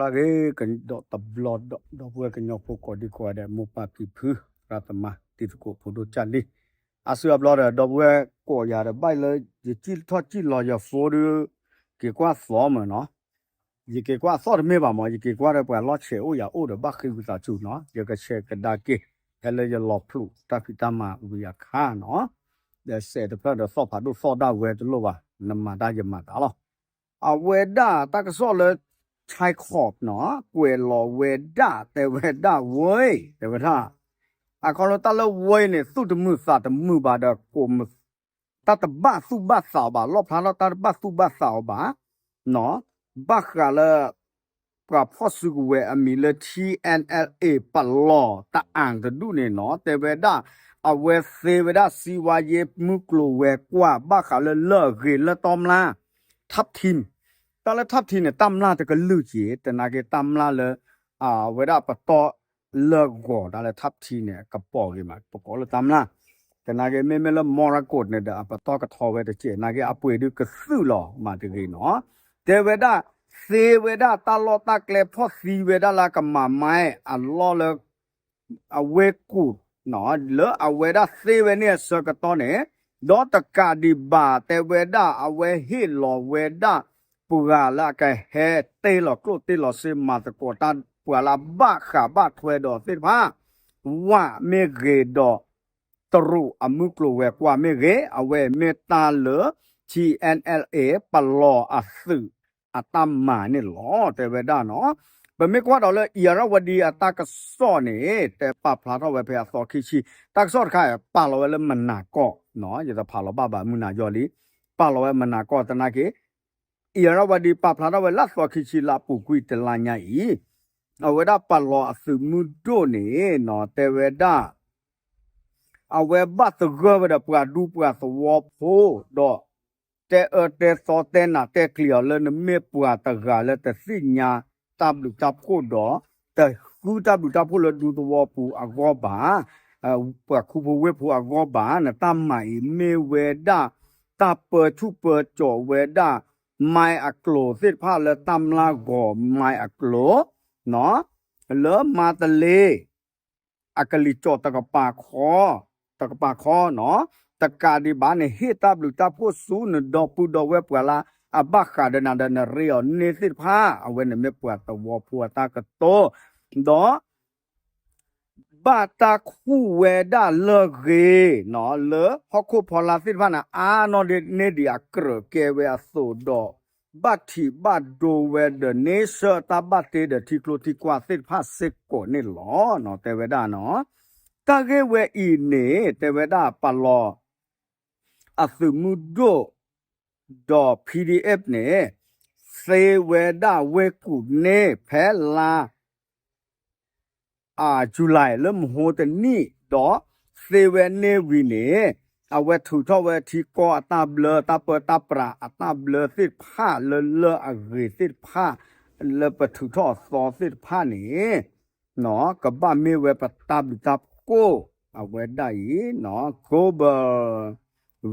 တၢ်ဂ့ၤကဒီးတဘျီဒီး ဒီပုၢ်ဝဲၢ်ကညီဖိကိးဒံကိးဂၤဒဲး မိၢ်ပၢ်ဖံဖု သရၣ်သမါ တံၤသကိးဖိဒိၣ်ကၢ်လံ, အါစုအါဘျီဒီး ဒီပုၢ်ဝဲၢ်ကိးယၤဒီး ဘၣ်လၢယစံၣ်ထီၣ်စံၣ်လီၤယ phone ဒီး က့ၤကွၢ်သီမ့ၢ်နီၤ, ယက့ၤကွၢ်သီတမ့ၢ်ဘၣ်မ့ၢ် ယက့ၤကွၢ်ဒီးပှၤလီၢ်ဆဲးအိၣ်ယၤအိၣ်ဒီး ဘၣ်ဃ့ဝံသးစူၤနီၤ ယကဆဲးကဒါက့ၤ ဖဲလၢယလီၤဖျိးတၢ်ဖံးတၢ်မၤဝံၤအခါနီၤ, ဒီးစဲးတဖျၢၣ်ဒီးသီၣ်ဖးဒိၣ်သီၣ်ဒၣ်ဝဲတလိၣ်ဘၣ် နမၤတၢ်ယမၤတၢ်လီၤ. အဝဲဒၣ်တၢ်ကစီၣ်လၢ China နီၤ ကွဲးလီၤဝဲဒၣ် တဲဝဲဒၣ်ဝဲ တဲဝဲဒၣ် အခီလၢတၢ်လၢဝဲန့ၣ် သူၣ်တမုာ်သးတမုာ်ဘၣ်ဒီး တၢ်တဘၣ်သူၣ်ဘၣ်သးအီၤဘၣ် လီၣ်ဖျါထီၣ်တၢ်တဘၣ်သူၣ်ဘၣ်သးအီၤဘၣ် ဘၣ်ဃးလၢ ပှၤဖီၣ်စုကဝဲၤအမံၤလၢ ထံ NLA ပလီၢ်တအၣ်တဒူၣ်န့ၣ်နီၤ တဲဝဲဒၣ် အဝဲသ့ဝဲဒၣ် စံဝါယ့ မုၢ်ကျိၤဝဲၤကွာ် ဘၣ်ဃးလၢလၢၢ်အဂ့ၤလၢတၢ်မျၢ် ထပ်ထံ တၢ်လၢထပ်ထံန့ၣ် တၢ်မျၢ်တကလုာ်က့ၤ တနာ်က့တၢ်မျၢ်လၢ အဝဲဒၣ်ပတီၢ်လၢဂီၤ တၢ်လၢထပ်ထံန့ၣ် ကပီၤဂ့ၤမး ပကိးလၢတၢ်မျၢ် တနာ်က့ မ့မ့ၢ်လၢ Morocco န့ၣ်ဒီး အပတီၢ်ကထီဝဲတကဲး နာ်က့အပှ့ၤဒုးကသုၣ်လီၤမးတဂ့ၤနီၤ တဲဝဲဒၣ် သ့ဝဲဒၣ်တၢ်လီၢ်တၢ်ကျဲ ဖီၣ်သံဝဲဒၣ်လၢကမၤမါအလီၢ်လၢ အဝဲကူၣ် လၢအဝဲဒၣ်သ့ဝဲန့ၣ်အဆၢကတီၢ်န့ၣ် ဒီးတကးဒံးဘၣ် တဲဝဲဒၣ် အဝဲဟ့ၣ်လီၤဝဲဒၣ် ပှၤလၢအကဟဲတ့လီၤကျိၣ်တ့လီၤစ့ မၤသကိးတၢ် ပှၤလၢအဘၣ်ဃးဘၣ်ထွဲဒီးသ့ၣ်တဖၣ် ဝၣ်မ့ၢ်ဂ့ၤဒီး တရူးအမုၢ်ကျိၤဝဲၤကွာ်မ့ၢ်ဂ့ၤ အဝဲမ့ၢ်တၢ်လၢ ထံ NLA ပလီၢ်အသုး အတၢ်မၤန့ၣ်လီၤ တဲဝဲဒၣ်နီၤ. ပမ့ၢ်ကွၢ်ဒီးလၢ အံၣ်ရၣ်ဝါဒံ အတၢ်ကစီၣ်န့ၣ် တဲပာ်ဖျါထီၣ်ဝဲဖဲအသီခံဆံ တၢ်ကစီၣ်တခါ ပာ်လီၤဝဲလၢမနၤကီၢ် ယတဖးလီၤဘၣ်ဘၣ် မုၢ်နၤယီၤလံ ပာ်လီၤဝဲမနၤကီၢ်သနာ်က့ အံၣ်ရၣ်ဝါဒံ ပာ်ဖျါထီၣ်ဝဲလၢအသီခံဆံလၢအပူၤကွံာ်တလါညါအံၤ အဝဲဒၣ်ပလီၢ်အသုးမုၢ်ဒိၣ်န့ၣ်နီၤ တဲဝဲဒၣ် အဝဲဘၣ်သဂၢၢ်ဝဲဒီးပှၤဒူပှၤသဝီဖိဒီး တဲအၢတဲသီတဲနးတဲကျံၤအီၤလၢနမ့ၢ်ပှၤတဂၤလၢတသ့ၣ်ညါတၢ်ဘျုးတၢ်ဖှိၣ်ဒီး တဃုတၢ်ဘျုးတၢ်ဖှိၣ်လၢဒူသဝီပူၤအဂီၢ်ဘၣ် ပှၤခူဖိဝ့ၢ်ဖိအဂီၢ်ဘၣ် နတၢ်မၤအံၤမ့ၢ်ဝဲဒၣ် တၢ်ပၢဆူၣ်ပၢစိးဝဲဒၣ် မါအကျိၤသ့ၣ်တဖၣ်လၢတၢ်မျၢ်ဂီၤ မါအကျိၤ လၢမါတလ့ အကလံၤစိးတကပၤခီ တကပၤခီနီၤ တကးဒံးဘၣ်န့ၣ် ဟ့ၣ်တၢ်ဘျုးတၢ်ဖှိၣ်ဆူနဒီပုၢ်ဒီဝဲၢ်ပှၤလၢအဘၣ်ဃးဒီးနၤဒီးနရ့အီၤန့ၢ်သ့ၣ်တဖၣ် အဝဲန့ၣ်မ့ၢ်ပှၤသဝီဖိအတၢ်ကတိၤ ဒီး ဘၣ်တၢ်ခူၣ်ဝဲဒၣ်လၢအဂ့ၤနီၤ လၢဟီၣ်ခိၣ်ဖီလာ်သ့ၣ်တဖၣ်န့ၣ် အါနီၢ်ဒ်န့ၢ်ဒံးအကြၢးကဲဝဲအသိးဒီး ဘၣ်ထံးဘၣ်ဒိဝဲဒီးန့ဆၢၣ်တၢ်ဘၣ်တ့ဒီးထံကျိထံကွာ်သ့ၣ်တဖၣ်စ့ၢ်ကီးန့ၣ်လီၤ တဲဝဲဒၣ်နီၤ. တၢ်ဂ့ၢ်ဝဲအံၤန့ၣ် တဲဝဲဒၣ်ပလီၢ် အသုးမုၢ်ဒိၣ် ဒီး PDF န့ၣ် သ့ဝဲဒၣ်ဝ့ၢ်ကူၣ်န့ၣ် ဖဲလါ July လၢမဟိတနံၣ်ဒီး သ့ဝဲန့ၢ်ဝံၤန့ၣ် အဝဲထုးထီၣ်ဝဲထံကီၢ်အတၢ်ဘျၢ တၢ်ပၢတၢ်ပြးအတၢ်ဘျၢသ့ၣ်တဖၣ်လၢလၢၢ်အဂ့ၤသ့ၣ်တဖၣ် လၢပထုးထီၣ်အသီသ့ၣ်တဖၣ်န့ၣ် ကဘၣ်မ့ၢ်ဝဲပတၢ်ဘျုးတၢ်ဖှိၣ် အဝဲဒၣ်အံၤ Global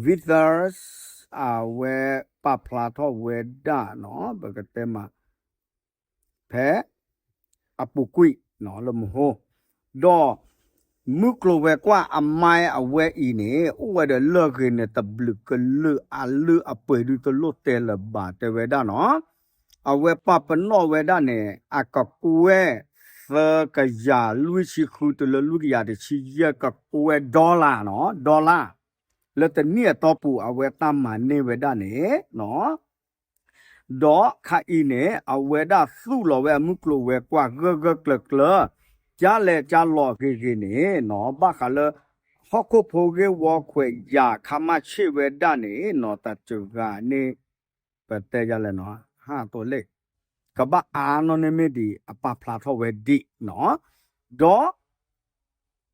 Witness အဝဲပာ်ဖျါထီၣ်ဝဲဒၣ်နီၤ ပကတဲမး ဖဲအပူၤကွံာ်လၢမဟိ ဒီး မုၢ်ကျိၤဝဲၤကွာ်အမါအဝဲအံၤန့ၣ် အိၣ်ဝဲဒီးလၢၢ်ဂ့ၤန့ၣ် တဘျုးကလုာ်အလုၢ်အပှ့ၤဒုတလိၣ်တဲလၢၤဘၣ် တဲဝဲဒၣ်နီၤ အဝဲပာ်ပနီၣ်ဝဲဒၣ်န့ၣ် အကကွဲၢ် သၢကယၤလွံၢ်ဆံဃုတုၤလၢလွံၢ်ကယၤတဆံယဲၢ် ကကွဲၢ် dollar နီၤ dollar လၢတနံၣ်အတီၢ်ပူၤအဝဲတၢ်မၤန့ၢ်ဝဲဒၣ်န့ၣ်နီၤ ဒီးခါအံၤန့ၣ် အဝဲဒၣ်သူၣ်လီၤဝဲအမုၢ်ကျိၤဝဲၤကွာ်ဂၢၢ်ဂၢၢ်ကျၢၤကျၢၤ ကၢလဲၤကၢလီၤဂ့ၤဂ့ၤန့ၣ်နီၤ ဘၣ်ဃးလၢ ဟီၣ်ခိၣ်ဖိဂ့ၢ်ဝီခွဲးယာ်ခါမၣ်ဆ့ၣ်ဝဲဒၣ်န့ၣ်နီၤ တၢ်စှၤဂၤန့ၣ် ပတဲယလဲၣ်နီၤ ဟးတိၤလ့ၣ် ကဘၣ်အါနီၢ်န့ၢ်မ့ၢ်ဒံးအပာ်ဖျါထီၣ်ဝဲဒံးနီၤ ဒီး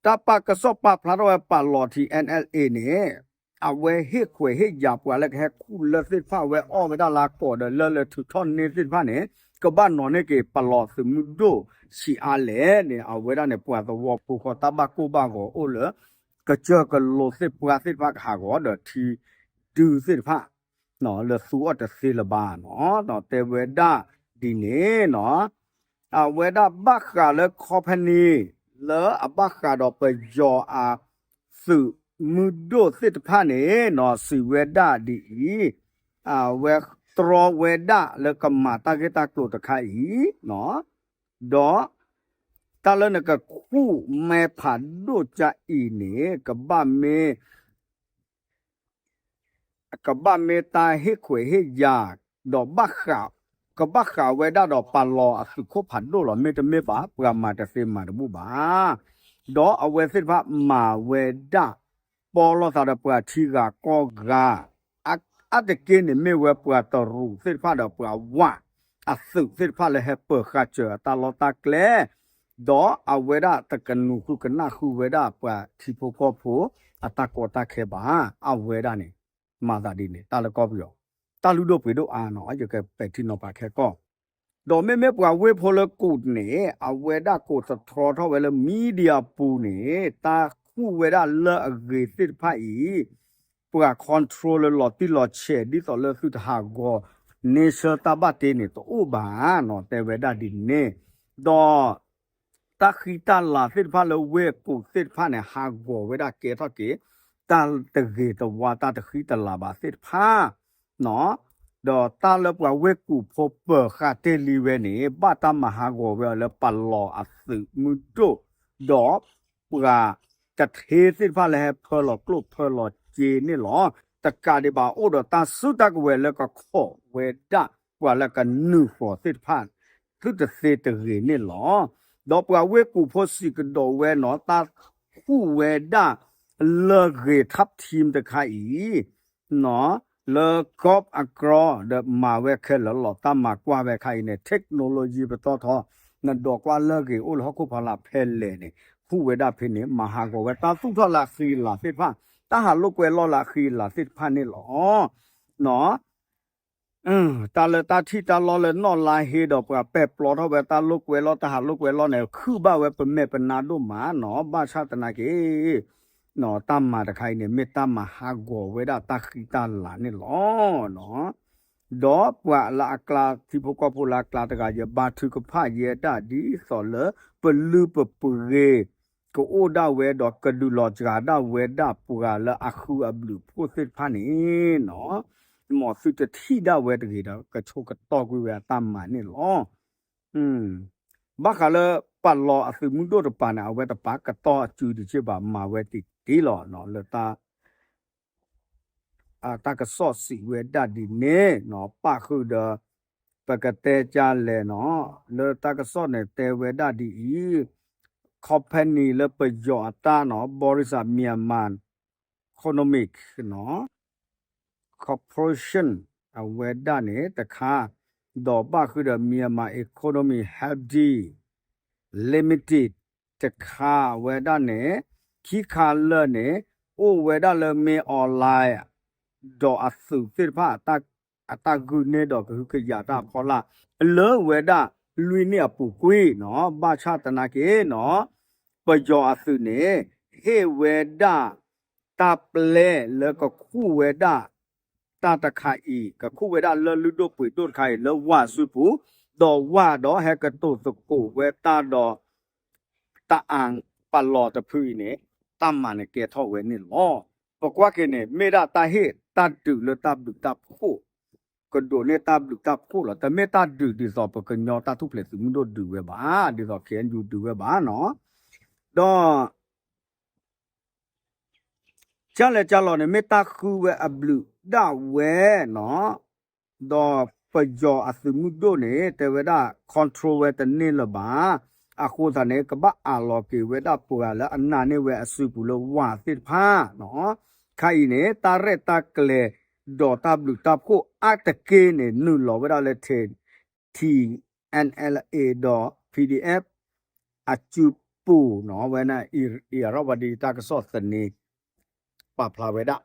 တၢ်ပာ်ကစီၣ်ပာ်ဖျါထီၣ်ဝဲပာ်လီၤထံး NLA န့ၣ် အဝဲဟ့ၣ်ခွဲးဟ့ၣ်ယာ်ပှၤလၢကဟဲခူၣ်လၢသ့ၣ်တဖၣ် အဝဲအီၣ်ဝဲဒၣ်လၢကိးဒီးလၢလၢထုးထီၣ်န့ၢ်သ့ၣ်တဖၣ်န့ၣ် ကဘၣ်နီၤန့ၢ်က့ၤပလီၢ်သုးမုၢ်ဒိၣ်ဆံးအါလဲၣ်န့ၣ် အဝဲဒၣ်န့ၣ် ပှၤသဝီဖိဃီတၢ်ဘၣ်ကိၢ်ဘၣ်ဂီၤအိၣ်လၢ ကစၢၢ်ကလိသ့ၣ်ပှၢ်သ့ၣ်တဖၣ်ကဟးဂီၤဒီးထံဒုသ့ၣ်တဖၣ် လၢသူအီၤတသ့လၢၤဘၣ်နီၤ တဲဝဲဒၣ်ဒ်န့ၣ်နီၤ အဝဲဒၣ်ဘၣ်ဃးလၢ company လၢအဘၣ်ဃးဒီးပယီၤအသုးမုၢ်ဒိၣ်သ့ၣ်တဖၣ်န့ၣ်နီၤ စံးဝဲဒၣ်ဒ်အံၤ, အဝဲတြီဝဲဒၣ်လၢကမၤတၢ်ဂ့ၢ်တၢ်ကျိၤတခါအံၤ, ဒီး တၢ်လၢနကခူၣ်မဲဖးဒိၣ်ကါအံၤန့ၣ် ကဘၣ်မ့ၢ် ကဘၣ်မ့ၢ်တၢ်ဟ့ၣ်ခွဲးဟ့ၣ်ယာ်, ဒီး ကဘၣ်ဃးဝဲဒၣ်ဒီးပာ်လီၤအသုးခိၣ်ဖးဒိၣ်လီၤ. မ့တမ့ၢ်ဘၣ် ပှၤမၤတသ့မၤတဘူၣ်ဘၣ်. ဒီးအဝဲသ့ၣ်တဖၣ်မၤဝဲဒၣ် ပီလိာ်သးဒီးပှၤထံဂၤကီၢ်ဂၤ, အါတက့ၢ်န့ၣ်မ့ၢ်ဝဲပှၤတရူးသ့ၣ်တဖၣ်ဒီးပှၤဝၣ်အသုးသ့ၣ်တဖၣ်လၢဟဲပၢၤဃာ်စၢၤအတၢ်လီၢ်တၢ်ကျဲ ဒီးအဝဲဒၣ်တကနူၤဃုကနၣ်ဃုဝဲဒၣ်ပှၤထံဖိကီၢ်ဖိအတၢ်ကီတၢ်ခဲဘၣ်. အဝဲဒၣ်န့ၣ် မၤသးဒ်န့ၣ် တၢ်လၢကီၢ်ပယီၤ တၢ်လုၢ်ဒိၣ်ပှ့ၤဒိၣ်အါနီၤ ယကပဲာ်ထံနီၤဖးခဲကီၢ်, ဒီးမ့မ့ၢ်ပှၤဝ့ၢ်ဖိလၢကိးန့ၣ် အဝဲဒၣ်ကိးသတြီထီၣ်ဝဲလၢ media ပူၤန့ၣ် တၢ်ခူၣ်ဝဲဒၣ်လၢအဂ့ၤသ့ၣ်တဖၣ်အံၤ ပှၤ control လၢလီၤတံၢ်လီၤဆဲး ဒ်သိးလၢသုတဟးဂီၤ nature တၢ်ဘၣ်တ့န့ၣ်တအိၣ်ဘၣ်နီၤ တဲဝဲဒၣ်ဒ်န့ၣ်, ဒီး တၢ်ဃံတၢ်လၤသ့ၣ်တဖၣ်လၢဝ့ၢ်ကိးသ့ၣ်တဖၣ်န့ၣ် ဟးဂီၤဝဲဒၣ်ကဲထီၣ်က့ၤ တၢ်တဂ့ၤတဝါ တၢ်တဃံတလၤဘၣ်သ့ၣ်တဖၣ် ဒီးတၢ်လၢပှၤဝ့ၢ်ကိးဖိပၢၤဃာ်တ့ၢ်လံဝဲန့ၣ် ဘၣ်တၢ်မၤဟးဂီၤဝဲအီၤလၢပာ်လီၤအသုးမုၢ်ဒိၣ် ဒီးပှၤတထ့သ့ၣ်တဖၣ်လၢဟဲဖၢလီၤကျိၣ်ဖၢလီၤစ့န့ၣ်လီၤ. တကးဒံးဘၣ် အိၣ်ဒီးတၢ်စုတၢ်ကဝဲၤလၢကခိးဝဲဒၣ် ပှၤလၢကနုာ်ဃီၤသ့ၣ်တဖၣ် သုတသ့တဂ့ၤန့ၣ်လီၤ. ဒီးပှၤဝ့ၢ်ကိးဖိစံးကဒီးဝဲနီၤ တၢ်ခူၣ်ဝဲဒၣ်လၢဂ့ၤထပ်ထံတခါအံၤ လၢ golf အကြီ ဒီးမၤဝဲခဲလၢာ်လီၤ. တၢ်မၤကွၢ်ဝဲခါအံၤန့ၣ် technology ပတီၢ်ထီ နဒိးကွၢ်လၢဂ့ၤအိၣ်လၢဟီၣ်ခိၣ်ဖီလာ်ဖဲလဲၣ်န့ၣ် ခူၣ်ဝဲဒၣ်ဖဲန့ၣ် မၤဟးဂီၤဝဲတၢ်သူၣ်ထီၣ်လၢအဃံအလၤသ့ၣ်တဖၣ် တၢ်ဟးလိာ်ကွဲလီၤလၢအဃံအလၤသ့ၣ်တဖၣ်န့ၣ်လီၤ. တၢ်လၢတၢ်ထံၣ်တၢ်လီၢ်လၢနီၢ်လါဟ့ဒီးပှၤပဲာ်ပျီထီၣ်ဝဲတၢ်လိာ်ကွဲလီၤ တၢ်ဟးလိာ်ကွဲလီၤန့ၣ် ခုၣ်ဘၣ်ဝဲပမဲာ်ပနါဒိၣ်မးနီၤ ဘၣ်ဆၣ်သနာ်က့ တၢ်မၤတခါအံၤန့ၣ် မ့ၢ်တၢ်မၤဟးဂီၤဝဲဒၣ်တၢ်ဃံတၢ်လၤန့ၣ်လီၤ. ဒီးပှၤလၢအကျါ ထံဖိကီၢ်ဖိလၢအကျါတဂၤ ယဘါထုကဖၣ်ယဲဒၣ်ဒ်သိးလၢ ပလုၢ်ပပှ့ၤ ကအိၣ်ဒၣ်ဝဲဒီးကဒုးလီၤစှၤဒၣ်ဝဲဒၣ်ပှၤလၢအဃုအဘျုးဖှိၣ်သ့ၣ်တဖၣ်န့ၣ်နီၤ မ်သုတထံၣ်ဒၣ်ဝဲတဂ့ၤဒီး ကဆိကတီၢ်ကွံာ်ဝဲအတၢ်မၤန့ၣ်လီၤ. ဘၣ်ဃးလၢပာ်လီၤအသုးမုၢ်ဒိၣ်တပၤန့ၣ် အဝဲတပာ်ကတီၢ်အစုတက့ၢ်ဘၣ် မၤဝဲတ့ၢ်တ့ၢ်လီၤနီၤ လၢ တၢ်ကစီၣ်စံးဝဲဒၣ်ဒ်န့ၣ်နီၤ ပၣ်ဃုာ်ဒီး ပကတဲကလဲၣ်နီၤ လၢတၢ်ကစီၣ်န့ၣ်တဲဝဲဒၣ်ဒ်အံၤ company လၢပယီၤအတၢ်နီၤ ဘီရံစၢ Myanmar Economic နီၤ Corporation အဝဲဒၣ်န့ၣ်တခါ ဒီးဘၣ်ဃုာ်ဒီး Myanmar Economic Holding Limited တခါ အဝဲဒၣ်န့ၣ် ခံခါလၢာ်န့ၣ် အိၣ်ဝဲဒၣ်လၢ မင်းအောင်လှိုင် ဒီးအသုးသ့ၣ်တဖၣ် အတၢ်ဂုာ်န့ၢ်ဒီးကဟုကယာ်တၢ်အဖီလာ် လၢဝဲဒၣ်လွံၢ်နံၣ်အပူၤကွံာ်နီၤ ဘၣ်ဆၣ်သနာ်က့နီၤ ပယီၤအသုးန့ၣ် ဟ့ၣ်ဝဲဒၣ် တၢ်ပျဲလၢကခူၣ်ဝဲဒၣ် တၢ်တခါအံၤ ကခူၣ်ဝဲဒၣ်လၢလုၢ်ဒိၣ်ပှ့ၤဒိၣ်တခါအံၤ လၢဝၣ်စုပူၤ ဒီးဝၣ်ဒီးဟဲကတိၤသကိးဝဲတၢ်ဒီး တၢ်အၣ်ပာ်လီၤတဖုအံၤန့ၣ် တၢ်မၤန့ၣ်ကဲထီၣ်ဝဲန့ၣ်လီၤ. ပကွၢ်က့ၤန့ၣ် မ့ၢ်ဒၣ်တၢ်ဟ့ၣ်တၢ်ဒုးလၢတၢ်ဘျုးတၢ်ဖှိၣ် ကဒိးန့ၢ်တၢ်ဘျုးတၢ်ဖှိၣ်လီၤ. တမ့ၢ်တၢ်ဒုးဒ်သိးပကညီတၢ်ထူၣ်ဖျဲးသုးမုၢ်ဒိၣ်ဒုးဝဲဘၣ်နီၤ ဒီး ကလဲၣ်ကလီၤန့ၣ် မ့ၢ်တၢ်ဃုဝဲအဘျုးဒၣ်ဝဲနီၤ, ဒီးပယီၤအသုးမုၢ်ဒိၣ်န့ၣ် တဲဝဲဒၣ် control ဝဲတန့ၢ်လၢၤဘၣ်. အဃိသတးန့ၣ် ကဘၣ်အးလီၤက့ၤဝဲဒၣ်ပှၤလၢအနာ်န့ၢ်ဝဲအစုပူၤလၢဝၣ်သ့ၣ်တဖၣ်နီၤ. ခါအံၤန့ၣ် တၢ်ရဲၣ်တၢ်ကျဲၤဒီးတၢ်ဘျုးတၢ်ဖှိၣ်အါတက့ၢ်န့ၣ် နုာ်လီၤဝဲဒၣ်လၢ ထံ ထံ NLA ဒီး PDF အစုပူၤနီၤ ဝဲန့ၣ် အံၤရၣ်ဝါဒံ တၢ်ကစီၣ်သန့ ပာ်ဖျါဝဲဒၣ်.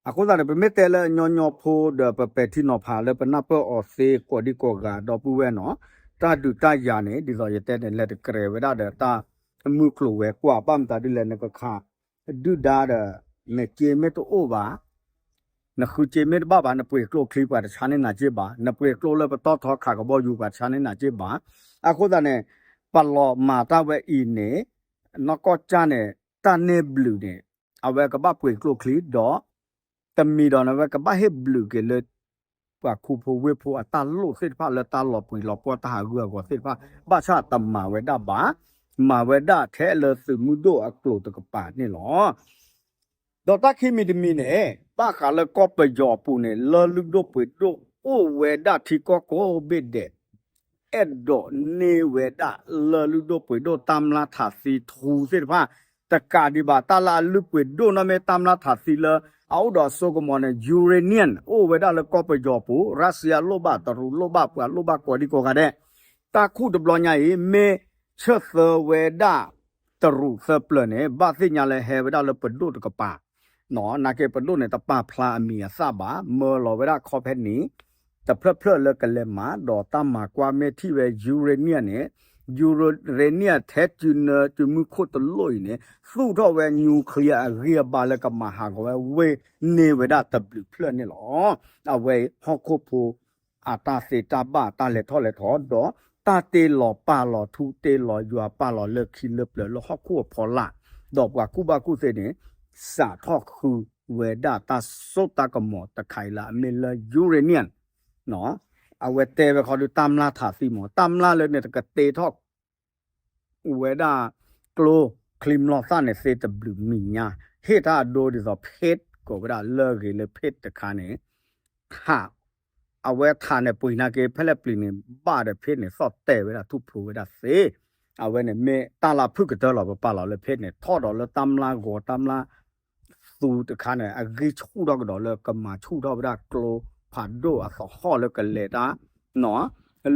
အဃိသတးန့ၣ် ပမ့ၢ်တဲလၢညီညီဖိဒီး ပပဲာ်ထံနီၤဖးလၢပနၢ်ပၢၢ်အီၤသ့ ကိးဒံကိးဂၤဒီပုၢ်ဝဲၢ်နီၤ, တၢ်ဒုးတၢ်ယၤန့ၣ် ဒ်သိးယတဲန့ၣ် လဲၤတကြဲးဝဲဒၣ်ဒီးတၢ်မုၢ်ကျိၤဝဲၤကွာ် ဘၣ်မတၤဒ်လဲၣ် နကခး ဒုၣ်ဒါဒီး မ့ၢ်က့မ့ၢ်တအိၣ်ဘၣ် နဃုစ့မ့ၢ်တဘၣ်ဘၣ် နပှ့ၤကျိချံပှၤတဆါန့ၢ်နၤစ့ဘၣ်, နပှ့ၤကျိလၢပတီၢ်ထီခးကဘီယူၤပှၤတဆါန့ၢ်နၤစ့ဘၣ်. အဃိသတးန့ၣ် ပလီၤမၤတၢ်ဝဲအံၤန့ၣ် နီၢ်ကီၢ်ကၠၢ်န့ၣ် တၢ်န့ၢ်ဘျုးန့ၣ် အဝဲကဘၣ်ပှ့ၤကျိချံဒီး တမံၤဒီးန့ၣ် အဝဲကဘၣ်ဟ့ၣ်ဘျုးက့ၤလၢ ပှၤခူဖိဝ့ၢ်ဖိအတၢ်လိၣ်သ့ၣ်တဖၣ်လၢတၢ်လီၤပှံၤလီၤပှီၢ်တၢ်ဟးဂူာ်ဟးဂီၤသ့ၣ်တဖၣ် ဘၣ်ဆၣ်တမၤဝဲဒၣ်ဘၣ်, မၤဝဲဒၣ်ထဲလၢသုးမုၢ်ဒိၣ်အကျိၤတကပၤန့ၣ်လီၤ. ဒီးတၢ်ခံမံၤတမံၤန့ၣ် ဘၣ်ဃးလၢကီၢ်ပယီၤအပူၤန့ၣ် လၢလုၢ်ဒိၣ်ပှ့ၤဒိၣ်အိၣ်ဝဲဒၣ်ထံကီၢ်ကိးဘ့ၣ်ဒဲး အဲၣ်ဒိးန့ၢ်ဝဲဒၣ်လၢလုၢ်ဒိၣ်ပှ့ၤဒိၣ်တၢ်မျၢ်ထးသံထူသ့ၣ်တဖၣ်, တကးဒံးဘၣ် တၢ်လၢအလုၢ်ပှ့ၤဒိၣ်နီၢ်မ့ၢ်တၢ်မျၢ်ထးသံလၢ အအိၣ်ဒီးအစိကမီၤန့ၣ် uranium အိၣ်ဝဲဒၣ်လၢကီၢ်ပယီၤပူၤ, ရၢစံယါလိၣ်ဘၣ်, တရူးလိၣ်ဘၣ်, ပှၤလိၣ်ဘၣ်ကိးဒံကိးဂၤဒဲး, တၢ်ခူၣ်တဘျီညါအံၤ မ့ၢ်ဆၢသၢဝဲဒၣ် တရူးသၢပျၢၤန့ၣ် ဘၣ်သ့ၣ်ညါလၢဟဲဝဲဒၣ်လၢပဒိၣ်တကပၤ, နာ်က့ပဒိၣ်န့ၣ် တပာ်ဖျါအမံၤအသၣ်ဘၣ်, မၢလီၤဝဲဒၣ် company တဖျၢၣ်ဖျၢၣ်လၢကလဲၤမၤ, ဒီးတၢ်မၤကွၢ်မ့ၢ်ထံၣ်ဝဲ uranium န့ၣ်, uranium ထဲတုၤနၢၤတုၤမုၢ်ခိၣ်တလိၣ်အံၤန့ၣ် သူၣ်ထီၣ်ဝဲ nuclear အဂံၢ်အဘါလၢကမၤဟးဂီၤဝဲဝ့ၢ်န့ၢ်ဝဲဒၣ်တဘျုးဖျၢၣ်န့ၣ်လီၤ. အဝဲအံၤဟီၣ်ခိၣ်ဖိ အတၢ်သ့တၢ်ဘၣ်တၢ်လဲၤထီၣ်လဲၤထီ ဒီးတၢ်တ့လီၤပာ်လီၤထူတ့လီၤယွၤပာ်လီၤလၢခံလၢပျၢၤလၢဟီၣ်ခိၣ်အဖီလာ်, ဒီးပှၤကူၣ်ဘၣ်ကူၣ်သ့န့ၣ် စးထီၣ်ဃုဝဲဒၣ်တၢ်စိတၢ်ကမီၤတခါအံၤလၢအမ့ၢ်လၢ uranium, အဝဲတဲဝဲခီဒုးတၢ်မျၢ်ထးသံမး တၢ်မျၢ်လၢန့ၣ်တကတ့ထီၣ် ဝဲဒၣ် ကျိချံမျိာ်သၣ်န့ၣ်သ့တဘျုးမံၤညါ, ဟ့ၣ်တၢ်အဒိဒ်သိး ဖ့း ကိးဝဲဒၣ်လၢအဂ့ၤလၢဖ့းတခါန့ၣ်, ထး, အဝဲထးန့ၣ်ပှ့ၤနာ်က့ဖဲလဲၣ်ပျံၤန့ၣ် ဘၣ်ဒီးဖ့းန့ၣ်သီၣ်တဲာ်ဝဲဒၣ်ထူၣ်ဖျိဝဲဒၣ်သ့, အဝဲန့ၣ်မ့ၢ်တၢ်လၢဖုၣ်ကတၢၢ်လီၤ ပပာ်လီၤလၢဖ့းန့ၣ် ထီၣ်ဒီးလၢတၢ်မျၢ်ဂီၤတၢ်မျၢ် သူတခါန့ၣ် အဂံၢ်ဆူၣ်ထီၣ်ကဒီးလၢကမၤဆူၣ်ထီၣ်ဝဲဒၣ်ကျိဖးဒိၣ်အသဟီၣ်လၢကလဲၤတၢ်,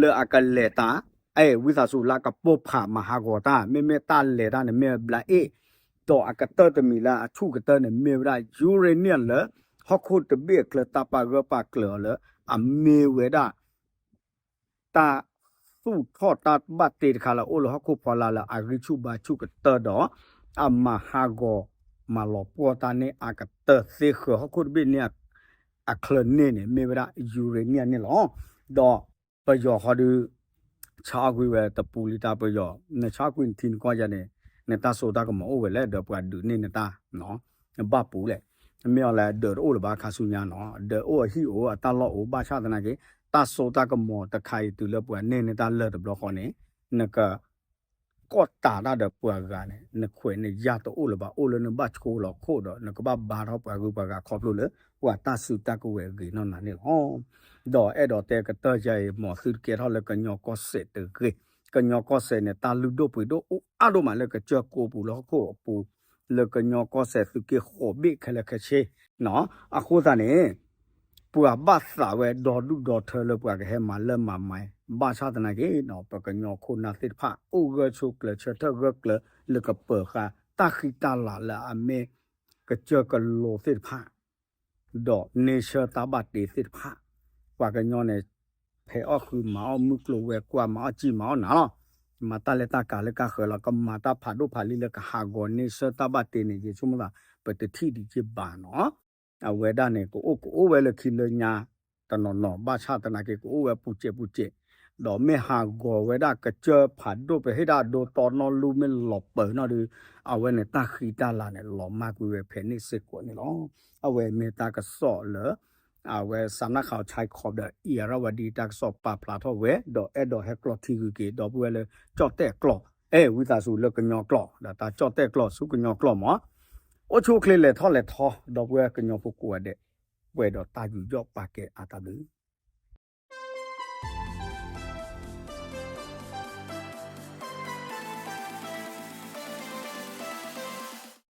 လၢအကလဲၤတၢ်, အဲ ဝံသးစူၤလၢကပိၢ်ဖးမၤဟးဂီၤတၢ် မ့မ့ၢ်တၢ်လဲၤတၢ်န့ၣ်မ့ၢ်ဘျးအ့ၣ်, ဒီးအကတၢၢ်တမံၤလၢအဆူၣ်ကတၢၢ်န့ၣ်မ့ၢ်ဝဲဒၣ် uranium လၢ ဟီၣ်ခိၣ်တဘ့ၣ်အချၢတၢ်ပာ်ဂၢၢ်ပာ်ကျၢၤအီၤလၢ အမ့ၢ်ဝဲဒၣ် တၢ်သူၣ်ထီၣ်တၢ်ဘၣ်တ့တခါလၢအအိၣ်လၢဟီၣ်ခိၣ်ဖီလာ်လၢအဂံၢ်ဆူၣ်ဘါဆူၣ်ကတၢၢ်ဒီး အမၤဟးဂီၤ မၤလီၤပှီၢ်တၢ်န့ၣ်အကတၢၢ်သ့ဃၢၤ ဟီၣ်ခိၣ်တဘ့ၣ်န့ၣ်အချၢန့ၣ်န့ၣ် မ့ၢ်ဝဲဒၣ် uranium န့ၣ်လီၤ. ဒီးပယီၤဃီဒုး ဆါအီၣ်ကွံာ်ဝဲတပူၤလံတၢ်ပယီၤ, နဆါအီၣ်ကွံာ်နထံနကီၢ်ယါန့ၣ် နတၢ်စိတၢ်ကမီၤအိၣ်ဝဲလဲၣ် ဒီးပှၤဒုးန့ၢ်နတၢ် ဘၣ်ပူၤလဲၣ်. မ့ၢ်အီၤလဲၣ် ဒၢးတအိၣ်လၢၤဘၣ်ခါဆူညါနီၤ, ဒၢးအိၣ်အဟံၣ်အိၣ်အတၢ်လီၢ်အိၣ် ဘၣ်ဆၣ်သနာ်က့ တၢ်စိတၢ်ကမီၤတခါအံၤတုၤလၢပှၤန့ၢ်နတၢ်လၢာ်တဘျီဃီန့ၣ် နက ကီၢ်တးတၢ်ဒီးပှၤဂၤန့ၣ် နခွဲးနယာ်တအိၣ်လၢၤဘၣ် အိၣ်လၢနဘၣ်ဆိလီၤခိၣ်ဒီး နကဘၣ်ဘါထီၣ်ပှၤဂုၤပှၤဂၤခီဖျိလၢ ပှၤတၢ်စုတၢ်ကဝဲၤအဂ့ၤနီၢ်နၤန့ၣ်လီၤ. ဒီးအဲၣ်ဒိးတဲကတၢၢ်ယါအံၤ မ်သုတကဲထီၣ်လၢကညီကီၢ်စဲၣ်တဂ့ၤ, ကညီကီၢ်စဲၣ်န့ၣ် တၢ်လုၢ်ဒိၣ်ပှ့ၤဒိၣ်အိၣ်အါဒိၣ်မးလၢကစၢၢ်ကိးပူၤလၢဟီၣ်ခိၣ်အပူၤ လၢကညီကီၢ်စဲၣ်သုးက့ဃိးဘ့ၣ်ခဲလၢာ်ခဲဆ့ အဃိသတးန့ၣ် ပှၤဘၣ်သးဝဲဒီဒူၣ်ဒီထၢလၢပှၤကဟဲမၤလၢမၤမၤ, ဘၣ်ဆၣ်သနာ်က့ ပကညီခိၣ်နၢ်သ့ၣ်တဖၣ် အိၣ်ဂၢၢ်ဆိးကျၢၤဆၢထၢၣ်ဂၢၢ်ကျၢၤလၢကပၢၤဃာ်တၢ်ဃံတၢ်လၤလၢအမ့ၢ်ကစၢၢ်ကလိသ့ၣ်တဖၣ် ဒီးန့ဆၢတၢ်ဘၣ်တ့သ့ၣ်တဖၣ်, ပှၤကညီန့ၣ် ဖဲးအီၣ်ဃုာ်မၤအီၣ်မုၢ်ကျိၤဝဲၤကွာ် မၤအီၣ်စံာ်မၤအီၣ်နၤလီၤ. မၤတၢ်လဲၤတၢ်ကၤလၢကါဃၢၤလီၤ. ကမၤတၢ်ဖးဒိၣ်ဖးလံလၢကဟးဂီၤန့ဆၢတၢ်ဘၣ်တ့န့ၣ် ယဆိကမိၣ်သး ပတထံၣ်ဒံးက့ဘၣ်နီၤ. အဝဲဒၣ်န့ၣ် ကအိၣ်ကအိၣ်ဝဲလၢခံလၢညါတနီၤနီၤ ဘၣ်ဆၣ်သနာ်က့ ကအိၣ်ဝဲပူၤစဲးပူၤစဲး, ဒီးမ့ၢ်ဟးဂီၤဝဲဒၣ်ကစၢၢ်ဖးဒိၣ် ပဟ့ၣ်ဒၣ်အဒိတီနီၢ်လူမ့ၢ်လီၤပၢၤနီၢ်ဒုး အဝဲန့ၣ်တၢ်ဃံတၢ်လၤန့ၣ် လီၤမၢ်ကွံာ်ဝဲဖဲန့ၣ်စ့ၢ်ကီးန့ၣ်လီၤ. အဝဲမ့ၢ်တၢ်ကစီၣ်လၢ အဝဲစးနၢ်ခးအီၤ ဆဲခီးဒီး အံၣ်ရဝၤဒံ တၢ်ကစီၣ်ပာ်ဖျါထီၣ်ဝဲ ဒီးအဲၣ်ဒိးဟဲကျိးထံဂုၤက့ၤ ဒီပုၢ်ဝဲၢ်လၢကၠီၣ်တဲၣ်ကျိာ် အဲၣ်ဝံသးစူၤလၢကညီကျိာ် ဒီးတၢ်ကၠီၣ်တဲၣ်ကျိာ်ဆူကညီကျိာ်မး အိၣ်ဆူၣ်အိၣ်ချ့လဲၤထီၣ်လဲၤထီ ဒီပုၢ်ဝဲၢ်ကညီဖိကိးဂၤဒဲး ပှဲၤဒီးတၢ်ယူးယီၣ်ပာ်ကဲအါတၢ်ဘျုး